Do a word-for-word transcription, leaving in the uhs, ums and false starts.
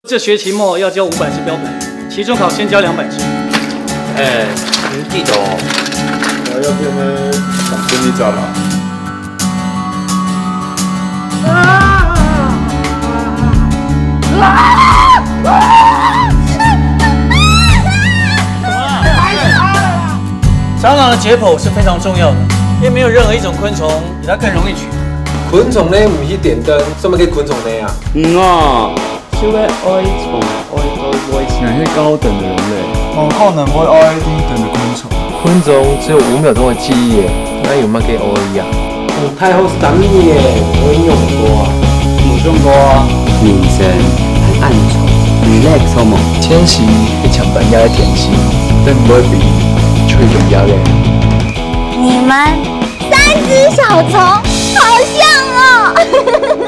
这学期末要交五百支标本，期中考先交两百支。哎，你记得哦。我要变成掌声一家了。蟑螂的解剖是非常重要的，因为没有任何一种昆虫比它更容易取得。昆虫呢，毋去点灯，什么个昆虫呢啊？嗯啊。 就會愛蟲，愛到尾。那些高等的人類，無可能會愛低等的昆蟲。昆蟲只有五秒鐘的記憶耶，哪有麼个愛呀？有太好三年耶，我有用過啊。有用過啊。人生很安全，relax好無？千時一搶半夜的天時，等會比吹冷夜嘞。你們三隻小蟲，好像哦。